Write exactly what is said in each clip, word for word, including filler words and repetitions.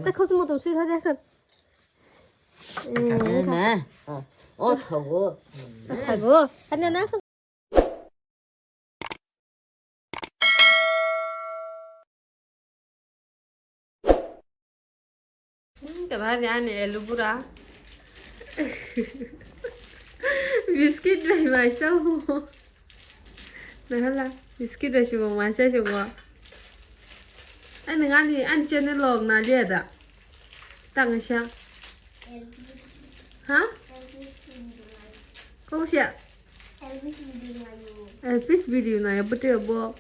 Te khawchangma tong swi rw de khan. Kha kha na. O thogo. Khago. Kanya na. Kebha ni ani elu bura. Biscuit bai mai sao. Nahala, biscuit bai sibong mai sai sibong. Ani ani ani channel log na liya da. Tang siya. Ha? Kau siya. Elvis video nayo. Elvis video nayo, betul bo.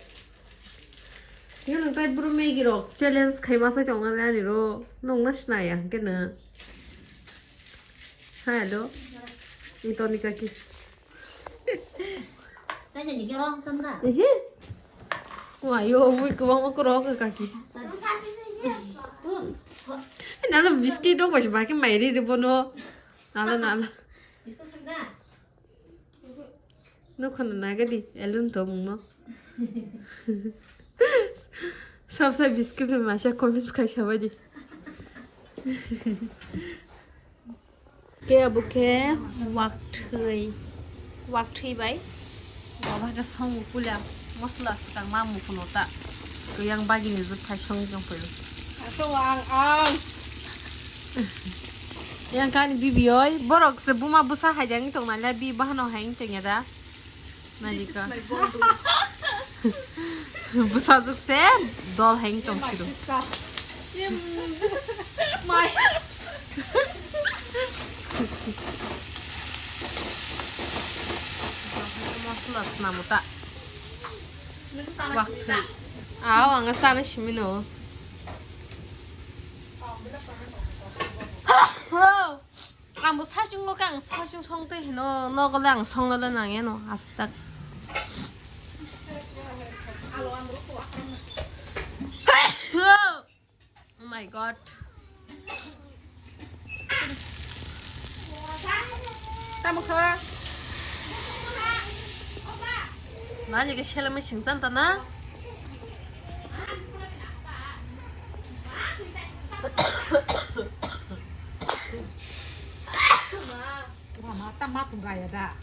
Tinggal nang tai bro Maggie rok challenge khai masa chong na ani ro. Nong na snaya ke na. Hai alo. Ni to ni kaki. Tanya ni kero samra. Ehe. Wa yo mui ko mo ko ro ka kaki. Na lo biscuit rok ba ba ke mai ri ri bono. Na lo na lo. Biscuit samra. Nukha no nagadi, elun to mungno. Sabsa biscuit ni masa comments khai sabadi. Ke abo ke wak thwi, wak thwi bai. Baba ke song pula masala swkang ma mukhuno ta. Kuyang bagi ni jut khai song jong pulu. Aso ang ang. Yang kani bibi oi, borok se buma busa hai jang tong nala bi bahano hai tong ya da. Nalika. Busa juk se dol hai tong sido. My. Masala namuta. Wak. Aw, ang sana simino. Ang bo sachungo kang sachung song tei hino nogo le ang song le nang yano astak. Oh my god. Tamo kha? Nani ke sela machine tan tana? Wama, tama tong gaya da.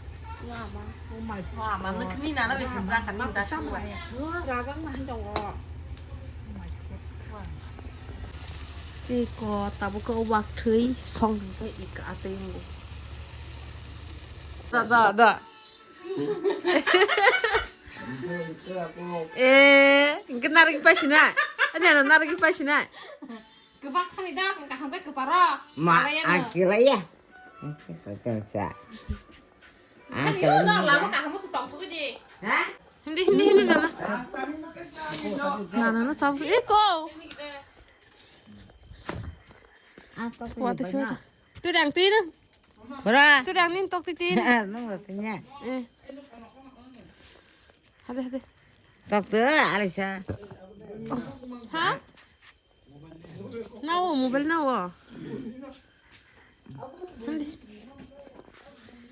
Wama. Oh my god. Wama, nukni nana be hamjak kan da tama ya. Rajang na hinda wo. Oh my god. Tei ko tabuk o wak thwi song hwnkhe ik atwi wngo. Da, da, da. Eh, hwnkhe narwgwi paisina? Ani ano narwgwi paisina? Kwbak thani da, kaham khe kwcharo. Ma, ang kilaya. Ang kilaya. Ang kilaya. Lama kaham se tong sugwi di. Ha? Hindi, hindi, hindi, nana. Nana, na, sabu. Eh, ko. Wati siya. Tudang, tudang. Bra. Tudang nin tok titin. Nung lo tinya. Eh. Hade, hade. Tok tu, Alisa. Ha? Nawo, mobile nawo. Hande.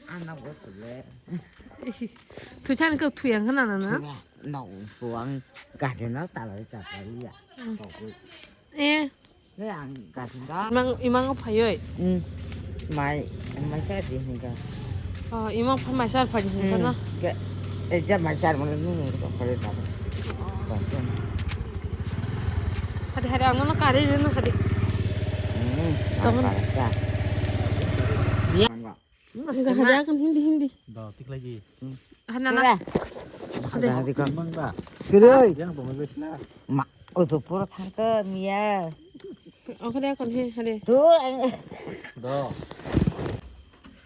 Ana bo tule. Thuchan ko thuyang kana na na. Na buang gade na tala chapali ya. Eh. Imang, imang o phayoi. Hmm. Mai, mai sa di hinga. Oh, imang pha mai sa phai hinga na. Ke, eh, ja mai sa mo nu ko phai ta. Hadi, hadi, ang no kari rin hadi. Hmm. Tong. Enggak ada kan hindi, hindi. Do, tik lagi. Hana na. Ada di kan. Kiri. Yang pemebes lah. Ma, o to pura thangka mia. Oke deh, kon he, hade. Tu, ang. Do.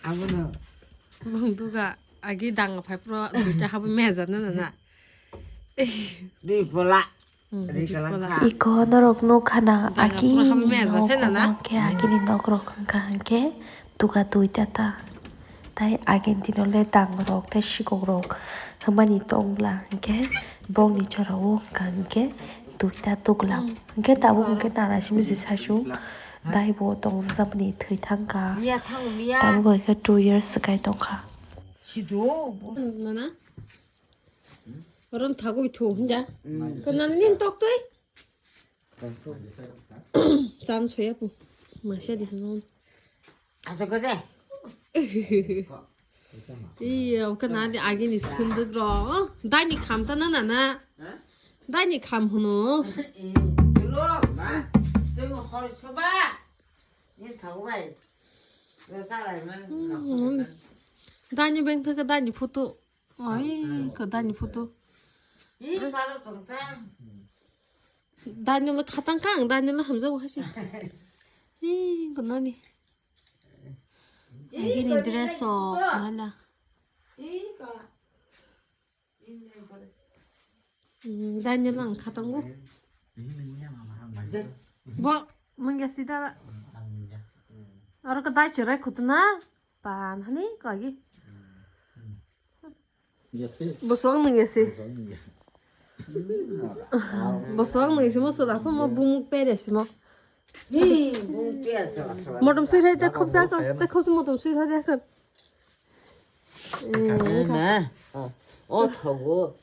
Abo no. Bang tu ga, agi dang phai pro, duita habu meza na na na. Di pola. Hmm, di pola. Iko norok nukha na, agi ni nok hwnkhe, agi ni nok rok hwnkha hwnkhe, duga duita ta. Tai agentino le dangrok tei sikokrok hwnmani tong bla, hinkhe borokni jorao wngkha hinkhe duita tuklam. Hinkhe tabuk hinkhe nana simi se saichung daibo tongjakmani thwi thangkha. Tabuk hinkhe two years swkai tongkha. Nana? Oro thago bithu hinja. Ko nana nin tok twi? Chan soya pu. Masa di hino. Asa ko de. Iya, oke nadi agi ni sunduk ro. Dai ni kham ta na na na. Dai ni kham hunu. Lo ma. Sing hor soba. Ni thau bai. Lo sa lai ma. Dai ni beng thaka dai ni photo. Oi, ko dani photo. Ih, baro tongta. Dani lo khatang kang, dani lo hamjak hasi. Ih, ko nani. Ih, agini ko dress ni o, photo. Nala. Ih, ko. Ih, ko. Hmm, dani lo ang khatango. Bo, mungya sida. Aro ka dai cherai khutuna. Pan hani kagi. Bosong nung yasi. Bosong nung yasi mo sura po mo bumuk pere si mo. Hi, bumuk pere si mo. Motom sui hai te khop sa kon, te khop motom sui hai te kon. Na. O thogo.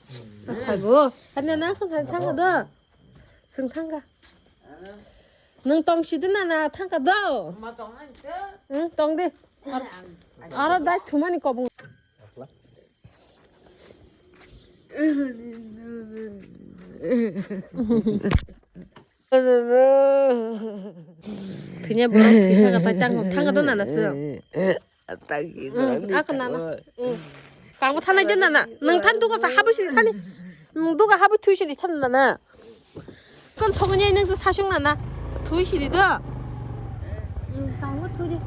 Thogo. Hani na kon thang thang do. Sung thang ga. Nung tong si de na na thang ka do. Ma tong na te. Hmm, tong de. Aro dai thumani kobong. Thwnya borok thwi thangka tai tang thangka do nana se. Ako nana. Kangbo thanai de nana. Nang than duka sa habwi sidi thani. Nang duka habwi thui sidi than nana. Kon sokoni nang sa sasung nana. Thui sidi do. Kangbo thui di.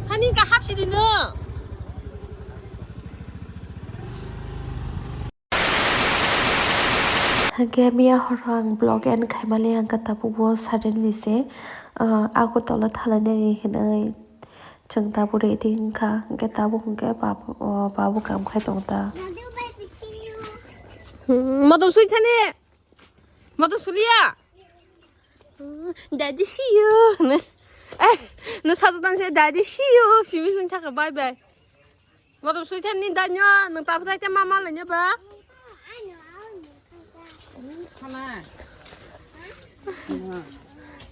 Hani ka hap sidi no. Hingke miya horo ang vlog end khaimani hingke tabuk bo Saturday ni se, ah, Agartala thalainani hinui chwng tabuk ready wngkha, hingke tabuk hingke babu, oh, babu kam khai tongo ta. Hmm, motom sui thani, motom suliya. Hmm, daddy see you. Eh, no satu tang se daddy see you. Simi sing thaka bye bye. Motom sui thani danyo, nang tabuk thai te mama lainyo ba.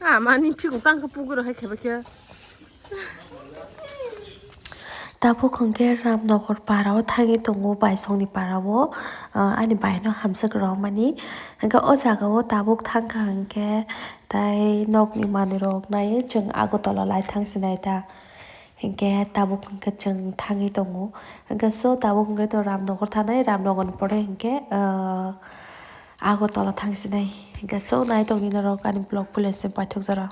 Ah, mani phikung tang khe puguro hai kheba khe. Tabuk hwnkhe Ramnagar para o thangwi tongo, Baisongni para o, ah, ani bai no hamjak rw mani. Hwnkhe o jaga o tabuk thangkha hwnkhe tai nokni manwi rok nai chwng Agartala lai thang sinai ta. Hinkhe tabuk hinkhe chwng thangwi tongo. Hinkhe so tabuk hinkhe to Ramnagar thanai, Ramnagar ni pore hinkhe, ah, Agartala thang sinai. Hinkhe so nai tongni norok ani vlog puila se paithak jora.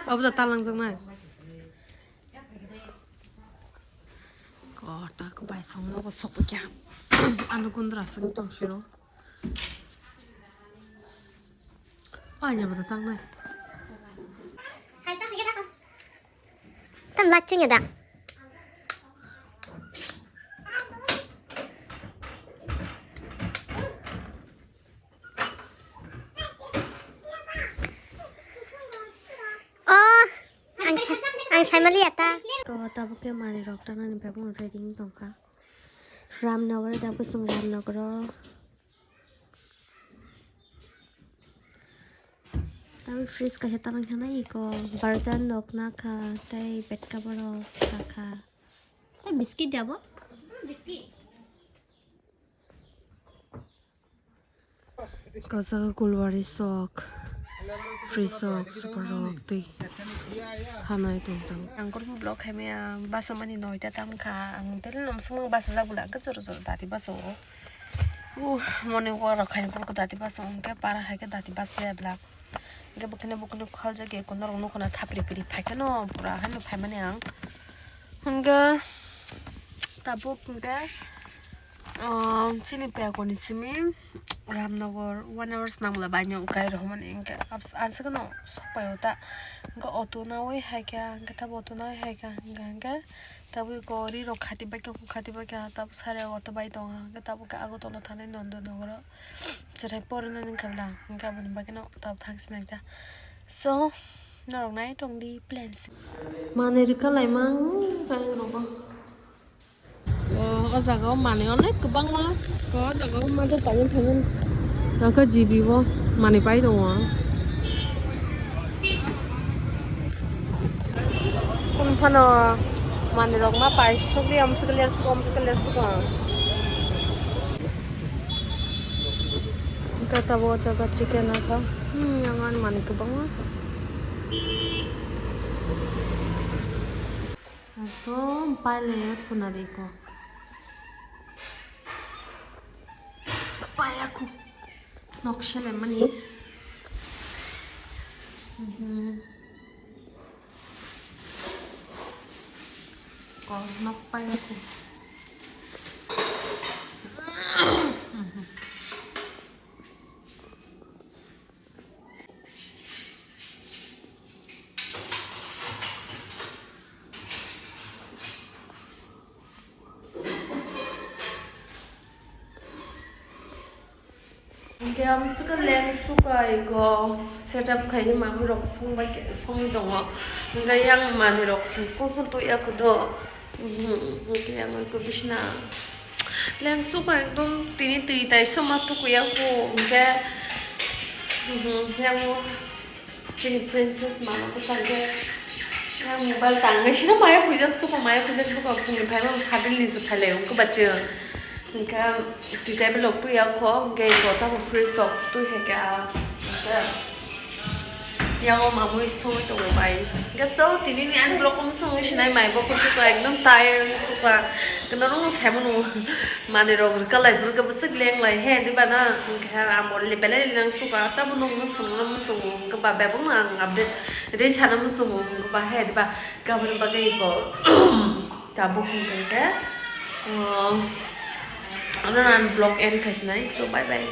Abo da talang jaknai. Kota ko bai song no ko sok kya. Anu kundra sing tong shiro. Anya bada tangnai. Tan laching ya da. Oh, ang sa-, ang saimali ya ta. Ko tabuk ke mani rok tanani bebong ready tongkha. Ramnagar jabuk sung Ramnagar. Tabi fridge kaisa talang thana iko bardan rok nakha tei bed cover rok nakha tei biscuit dabo. Biscuit. Kaisa kulwari sok, fridge sok, super rok tei thanai tong tang. Ang kormo block hai maya basa mani noita tam kha ang tele nom sumang basa jak bwla ang joro joro dati basa o. Uh, morning walk rok khaina phuru dati basa hwnkhe para hai khe dati basa ya bwla. Hwnkhe bukhuni bukhuni khaljak ya, norok nukho na thapri piri phai kheno pura haino phaimani ang. Hwnkhe tabuk hwnkhe, ah, chini pekoni simi Ramnagar one hours nangla baino ukai rohormani hwnkhe abs-, ansa kheno sokpaio ta. Hwnkhe auto nawi hai khe, hwnkhe tabuk auto nawi hai khe, hwnkhe, hwnkhe Tabuk iko ri rok khati bai khe, khati bai khe, tabuk sari ogoto bai tong ha, hwnkhe tabuk khe Agartala thanai Nandanagar o cherai porinani wngkha bwla, hwnkhe aboni bagwi no tabuk thang sinai ta. So, norok nai tong di plans. Manwi rwkha laimang kayang rogo. O, o jaga o manwi onek kwbangma. O jaga o mata tangwi thangwi. Nokha G B o manwi pai tongo. Kung phano manwi rok ma pai sogwi, amswk ler sugo, amswk ler sugo. Kata bo jaga chicken aka. Hmm, yang an manwi kwbangma. Ekdom paile khuna de ko. Paya khu. Nok sele mani. Mhm. Ko nok paya khu. Mhm. Hingke ang suka leng suka iko setup khaini mamwi rok songbai ke songwi tongo. Hingke yang manwi rok songkuk tuya kudo. Mhm, hingke yang iko bisna leng suka ekdom tini twi tai soma tukuya ku hingke, mhm, yang. Chini princess mama bwsa khe yang mobile tangwi sino maya khuijak suko, maya khuijak suko, phungni phaima suddenly se phailai wngkhe bachwng. Hwnkhe twi table rok twi ya kho, hwnkhe iko tamo fridge rok twi hai khe ah, hwnkhe yang o mamwi songwi tongo bai. Hwnkhe so tini ni ani vlog o mwswngwi sinai mai bo khe suko ekdom tired wngwi suka, kwno rwngno sai mano. Manwi rok rwkha lai phuru khe bwswk leng lai he diba na, hwnkhe amo le belai le nang suka, tabuk nwng mwswngno mwswngo, hwnkhe ba bebakno ang update rwi sana mwswngo, hwnkhe ba he diba, kaboni bagwi bo tabuk hwnkhe khe, uh, ano ang vlog end khai sinai, so bye bye.